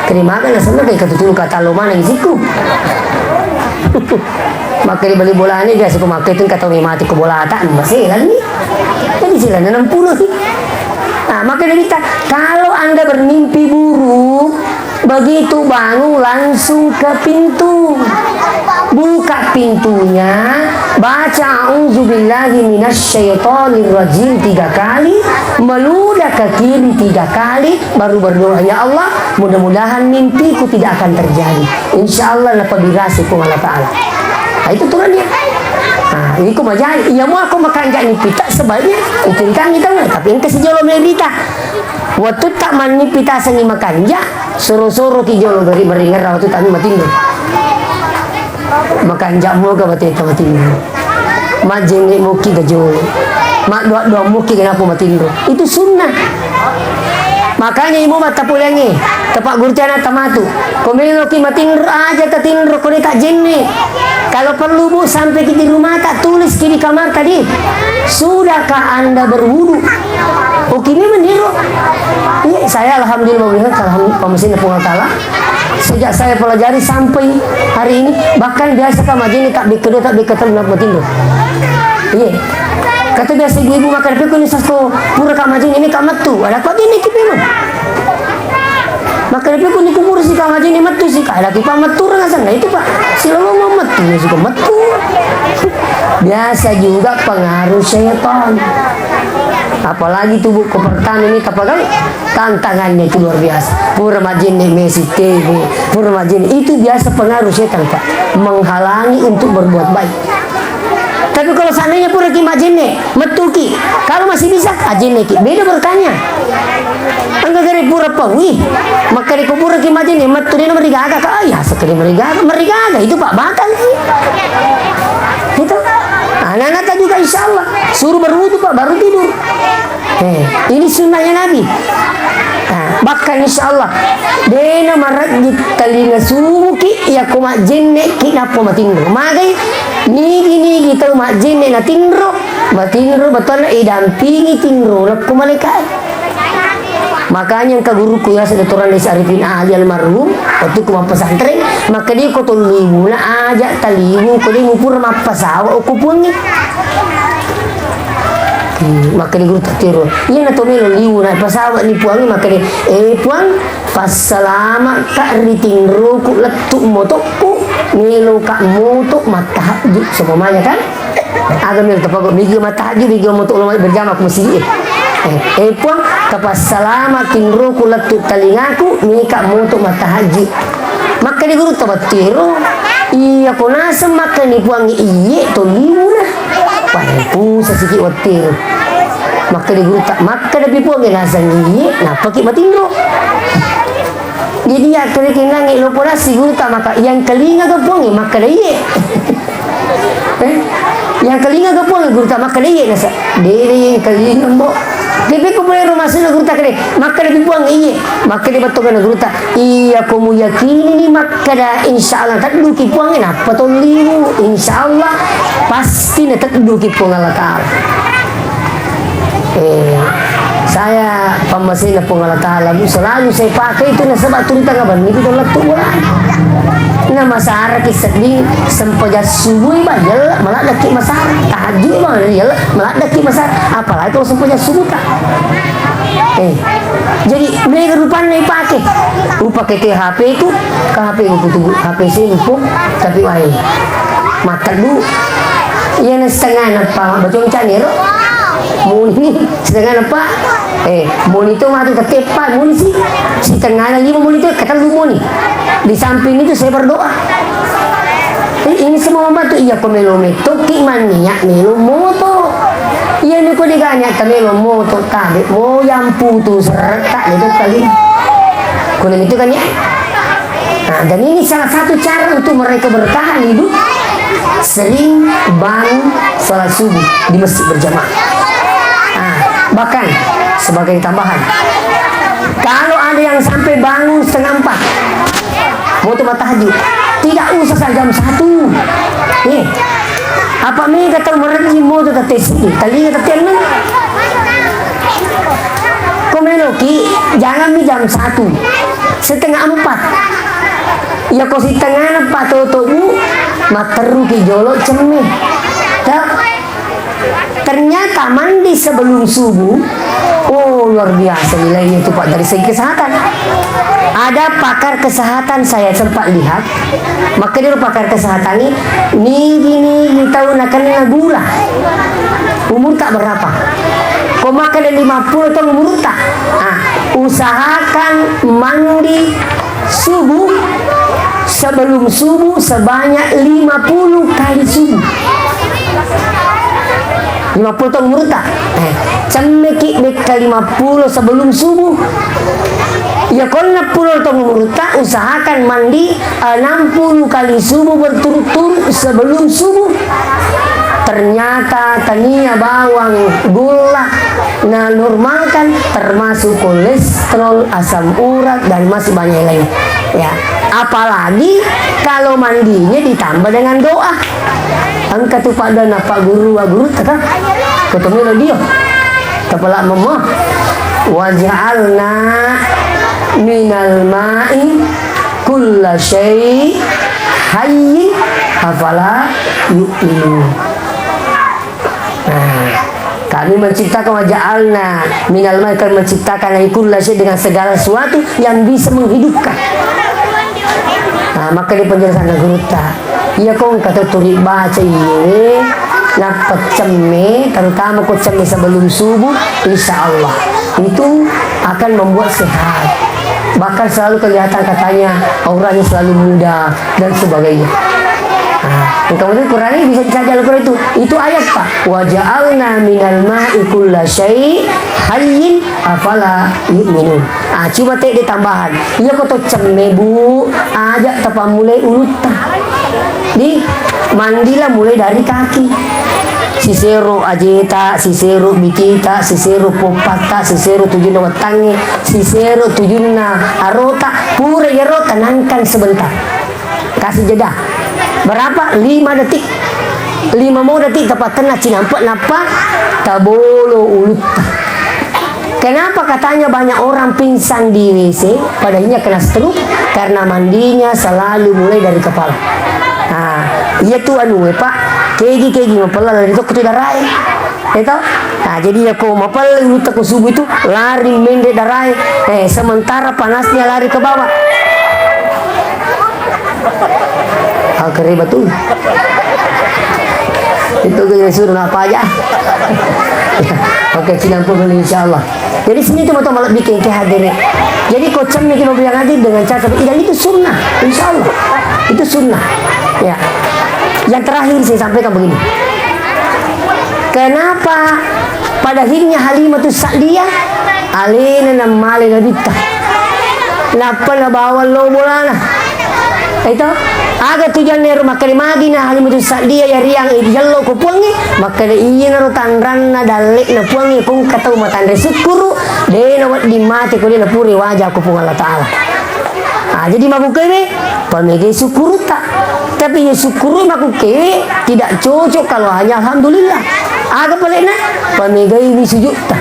Terima kasih, senang kayak ketutun kata lo mana isiku. Maka di beli bola ni biasa ku mangku itu kata mi mati ku bola tak, masih lagi. Jadi sila enam puluh sih. Nah, maka dia minta, kalau Anda bermimpi buruk, begitu bangun langsung ke pintu. Buka pintunya, baca "A'udzubillahi minasyaitonirrajim" tiga kali, meludah ke kiri tiga kali, baru berdoa, "Ya Allah, mudah-mudahan mimpiku tidak akan terjadi. Insya Allah napabirasi ku Allah Ta'ala." Nah, itu turun dia. Nah, ini ku majari. Iya, mau aku makan gak nih pita sebaiknya. Itu kan kita, tapi engka sijolo merita. Wettu ta manni pita sengi makanja, soro-soro ki jolo gari meringera wettu ta matinro. Makanja moga bateta matinro. Majjenne muki ga jolo. Maddoa-doa muki ga napo matinro. Itu sunnah. Makanya ibu mata pulengi, tepak gurtiana tamatu. Komelo ki matinro aja tatinro kone tak jenne. Kalau perlu, Bu, sampai ki di rumah, tak tulis ki di kamar tadi. Sudahkah Anda berwudu? Oke, memang niro. Iya, saya alhamdulillah melihat alhamdulillah pamesina Puang Allah Ta'ala. Sejak saya pelajari sampai hari ini, bahkan biasa ka majini tak bekedo, tak beketel, nak betindu. Iya. Kata biasa ibu-ibu makan pekuni sasko pura ka majini ini ka metu. Ada kok ini ki memang. Makkeda, "Pekuni kupura si Kang Haji ni mettu si," kada ki pa mettu rang asenna itu, Pak. Silolongang mettu ni suka mettu. Biasa juga pengaruh setan. Apalagi tubuh pertama ini tapagai, tantangannya itu luar biasa. Pura majenne mesi T V, pura majenne itu biasa pengaruh setan, Pak. Menghalangi untuk berbuat baik. Tapi kalau seandainya pura ki majenne, mettuki. Kalau masih bisa, ajenneki. Beda berkahnya. Engka gare pura paui. Makkeda ko pura ki majenne, mettu dena marigaga ka. Ah, ya, sekali marigaga, marigaga itu, Pak, batal. Itu. Anak-anak juga insya Allah suruh berwudu, Pak, baru tidur. Eh, ini sunnahnya Nabi. Nah, bahkan insya Allah, dena marajji talinga sumuki, iya ko majjenne ki nappa matinro. Magai, nigi-nigi tau majjenne natinro, matinro, bettuanna idampingi tinro nakko malaikat. Makanya engka guruku ya, Doktor Andes Arifin Ali almarhum, waktu ku mappesantren, maka dia ko tolliwuna aja taliwu, ko dia mupura mappasawa, okko puangi. Hmm, makkeda guru tattiro. Iyana to melo liwu na pasawa ni Puang, makkeda, "Eh, Puang, passalama ka ri tinroku lettu motokku, melo ka moto mattahajju." Seumpamanya kan? Aga melo tapago, migi mattahajju, migi moto lo berjamaah ku masjid. Eh, eh, Puang, tapassalama tinroku lettu talingaku, meka moto mattahajju. Makkeda guru tabattiro, "Iya ko naseng makkeda ni Puang iye to liwuna." Wah, pusa siki wettu. Makkeda gurutta, makkeda pi Puang naseng iye, nappaki matinro. Jadi ya kira kenangi lo podasi gurutta maka yang telinga ke Puang makkeda iye. Eh? Yang telinga ke Puang gurutta makkeda iye nasa. Dede yang telinga, Mbok. Tapi ko boleh rumah sini gurutta kede, makkeda pi Puang iye. Makkeda bettu kana gurutta, "Iya ko muyakini ni makkeda insya Allah tedduki Puang, nappa tolliwu, insya Allah pasti natedduki Puang Allah Ta'ala." Eh, saya pammasena Puang Allah Ta'ala, Bu, selalu saya pakai itu nasaba turita ngabanni itu lettu bola. Na masara ki sedding sempajang subuh ba yalla maladaki masara. Tahajud ba yalla maladaki masara. Apalagi kalau sempajang subuh tak. Eh, jadi mega rupanna ipake. Upake te H P ku, ka H P ku tubu, H P sempung, tapi wae. Mateddu. Iyana setengah nappa, bacong caniro. Muni setengah nappa. Eh, muni tu matu ketepa, muni si. Setengah na lima muni tu, ketellu muni. Di samping itu saya berdoa. Eh, ini semua membantu. Iya, ko melo mettoki mania melo moto. Iya, ni ko diganya ta melo moto tabe moyang putu serta itu kali. Kuna itu kan ya. Nah, dan ini salah satu cara untuk mereka bertahan hidup, sering bangun sholat subuh di masjid berjamaah. Nah, bahkan sebagai tambahan, kalau ada yang sampai bangun setengah empat, mau tuh tahajud, tidak usah saat jam satu. Nih, Apa mega tau marejjing moto tette seddi, talinga tette enneng. Ko meloki, janganmi jam satu, setengah empat. Iya ko sitengana patoto, Bu, matteruki jolo cemme. Tau? Ternyata mandi sebelum subuh, oh, luar biasa nilainya itu, Pak, dari segi kesehatan. Ada pakar kesehatan saya sempat lihat, makkedaro pakar kesehatan ini, nigi-nigi tau nakenna gula. Umur tak berapa? Ko makkeda lima puluh tahun umur tak? Ah, usahakan mandi subuh, sebelum subuh sebanyak lima puluh kali subuh. Lima puluh tahun umur tak? Eh, cemmeki bekka lima puluh sebelum subuh. Ya, ko enam puluh tahun umur tak, usahakan mandi enam puluh kali subuh berturut-turut sebelum subuh. Ternyata tania bawang gula, nah, normalkan, termasuk kolesterol, asam urat, dan masih banyak yang lain. Ya, apalagi kalau mandinya ditambah dengan doa. Engka tu pada napa guru, guru tata. Ketemu lo dia. Kepala mama. Waj'alna minal ma'i kulla syai hayyin afala yu'minun. Nah, kami menciptakan, waja'alna minal ma'i, kami menciptakan, ai, kulla syai, dengan segala sesuatu yang bisa menghidupkan. Nah, maka di penjelasan gurutta, iya ko engka to turi baca iye, nappa cemme, terutama ko cemme sebelum subuh, insya Allah itu akan membuat sehat. Bahkan selalu kelihatan katanya auranya selalu muda dan sebagainya. Nah, engka mungkin Quran ini bisa dicaji Al-Quran itu. Itu ayat, Pak. Waja'alna minal ma'i kulla syai hayyin afala yu'minun. Ah, cuma tedde tambahan. Iya ko to cemme, Bu, aja tapammulai ulutta. Di, mandilah mulai dari kaki. Sisero ajeta, sisero bitita, sisero poppatta, sisero tujunna wettangnge, sisero tujunna arota, pura iyaro tenangkan sebentar. Kasih jeda. Berapa? Lima detik. Lima mo detik, tapattenna cinampe, nappa tabolo ulutta. Kenapa katanya banyak orang pingsan di W C, padahalnya kena stroke? Karena mandinya selalu mulai dari kepala. Nah, iya tu anu, eh, Pak, kegi-kegi mapella lari tokko tu darae. Eh, toh? Nah, jadi ya ko mapella ulutta ko subuh itu lari mende darae. Eh, sementara panasnya lari ke bawah. Ah, kere betul. Itu gue suruh apa aja. Oke, cinampe dulu, insya Allah. Jadi sini tu matu malebbi ke hadere. Jadi ko cemme ki mau bilang aja dengan cara seperti, dan itu sunnah, insya Allah. Itu sunnah. Ya. Yang terakhir saya sampaikan begini. Kenapa pada akhirnya Halimah tu Sa'diyah alena namale Nabitta? Nappa nabawa lo bolana. Itu, aga tujuanna ero makkeda magina Halimatu Sa'diyah yariang ijello ko Puangnge, makkeda iyanaro tanranna dalle'na Puangnge, ko engka tau matanre sukkuru, de nawedding mate ko de napura waja ko Puang Allah Ta'ala. Ah, jadi makkukkewe, pamegai sukkurutta. Tapi iya sukkuru makkukkewe tidak cocok kalau hanya alhamdulillah. Aga pale'na? Pamegai mi sujutta.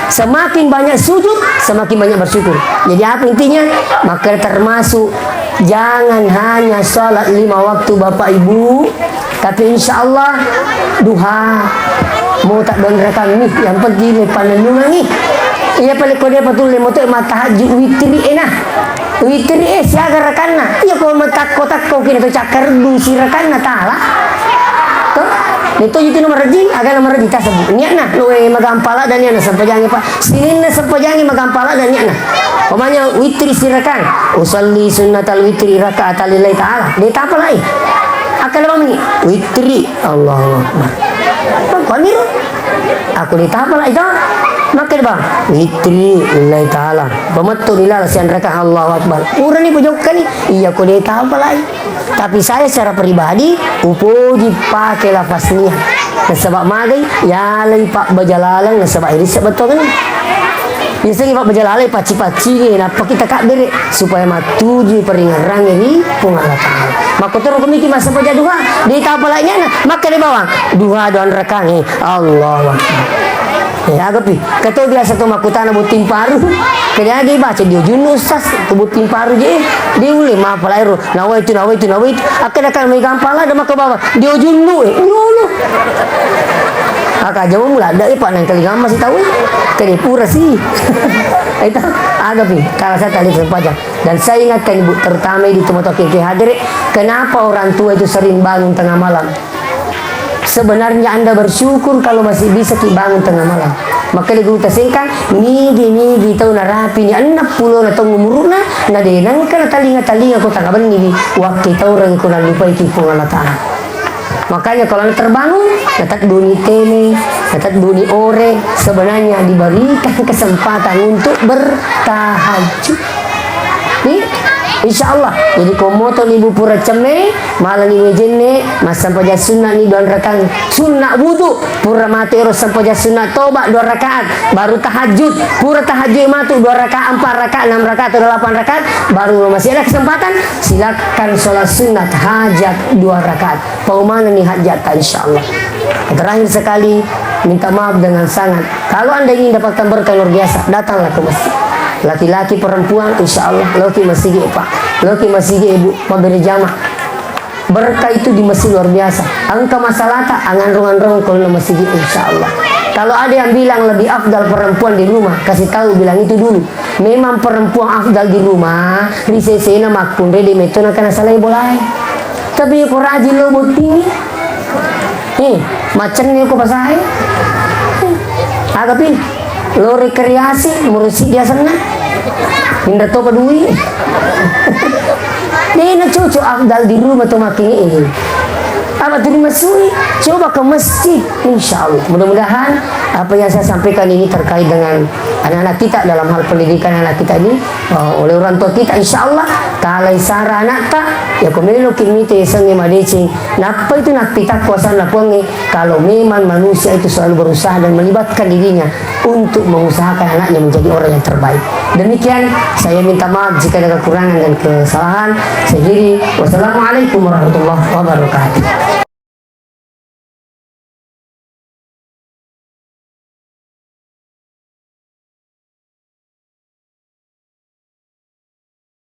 Semakin banyak sujud, semakin banyak bersyukur. Jadi apa intinya? Maka termasuk jangan hanya salat lima waktu Bapak Ibu, tapi insya Allah duha mau tak don rekam nih, yang penting lepanenungangi. Iya pale ko dia betul lemo tu mata tahajud witri enah. Witri e siaga rakanna. Iya ko matakko-takko kini to cakkardu si rakanna tala. To? Itu itu nomor rejing, aga nomor rejing tasebut. Niatna, luwe magampala dan niatna sempajangi, Pak. Sininna sempajangi magampala dan niatna. Pamanya witri si rakan. Usalli sunnatal witri raka'atan lillahi ta'ala. De tapalai. Akkala mani witri. Allahu Akbar. Kami Aku ditapala itu. Makkeda bang, witri lillahi ta'ala. Pamettu rilala sianraka Allahu Akbar. Purani kujokkani, iya ko ditapalai. Tapi saya secara pribadi, upoji pake lafaz niat. Nasaba magai, yalai pabbaja laleng, nasaba irissa bettuangenna. Biasanya Pak Bejalale pacci-paccingi, nappa kita kabbere supaya mattuju peringerangi ri Puang Allah Ta'ala. Makkotoro komiki massempajang duha, di tapa lainnya, maka di bawang, duha doang rekangi, Allahu Akbar. Ya, agapi, kato biasa to makkutana botting paru, kede agi baca dia junnu ustaz, ke botting paru je, diule mapala ero, nawaitu, nawaitu, nawaitu, akkeda kan mai gampang lah, ada maka bawang, dia junnu, eh, dulu. Aka jauh mula ada, eh, Pak, nang kali gamma si tahu, kede pura sih. Itu, agapi, kalau saya tadi sempajang. Dan saya ingatkan ibu, terutama di teman-teman yang hadir, kenapa orang tua itu sering bangun tengah malam? Sebenarnya Anda bersyukur kalau masih bisa ki bangun tengah malam. Maka di guru tasengkang, nigi-nigi tau narapi ni enneng pulo na taung umuruna, na de nengka na talinga-talinga ko tanga benni di wakki taureng ko nalupai ki Puang Allah Ta'ala. Makanya kalau Anda terbangun, na tedduni tene, na tedduni ore, sebenarnya diberikan kesempatan untuk bertahajud. Ni, insya Allah. Jadi, ko moto ni bu pura cemme, malam ni wejenne, massempajang sunna ni dua rakaat. Sunna wudu, pura mate ero sempajang sunna toba dua rakaat, baru tahajud. Pura tahajud matu dua rakaat, empat rakaat, enam rakaat, atau delapan rakaat, baru masih ada kesempatan, silakan sholat sunat hajat dua rakaat. Paumana ni hajat ta, insya Allah. Terakhir sekali, minta maaf dengan sangat. Kalau Anda ingin dapatkan berkah luar biasa, datanglah ke masjid. Laki-laki, perempuan, insya Allah, loki masigi, Pak. Loki masigi, Ibu, mabbere jama. Berkah itu di masjid luar biasa. Engka masalahta, anganrong-anrong kalau masigi, insya Allah. Kalau ada yang bilang lebih afdal perempuan di rumah, kasih tahu, bilang itu dulu. Memang perempuan afdal di rumah, ri sesena makkunrai de metto nakana salai bolae. Tapi ko rajin lo botting, eh, macenni ko pasahe. Agapi, lo rekreasi, murusi biasanna. Indra to padui. Dena cocok afdal di rumah to makin ini. Apa tu rumah sui? Coba ke masjid, insya Allah. Mudah-mudahan apa yang saya sampaikan ini terkait dengan anak-anak kita dalam hal pendidikan anak kita ini, eh, oleh orang tua kita, insya Allah, talai sara anakta, ya ko meloki mite sengnge madeceng, nappa itu nappita kuasanna Puangnge, kalau memang manusia itu selalu berusaha dan melibatkan dirinya untuk mengusahakan anaknya menjadi orang yang terbaik. Demikian, saya minta maaf jika ada kekurangan dan kesalahan. Saya akhiri, wassalamualaikum warahmatullahi wabarakatuh.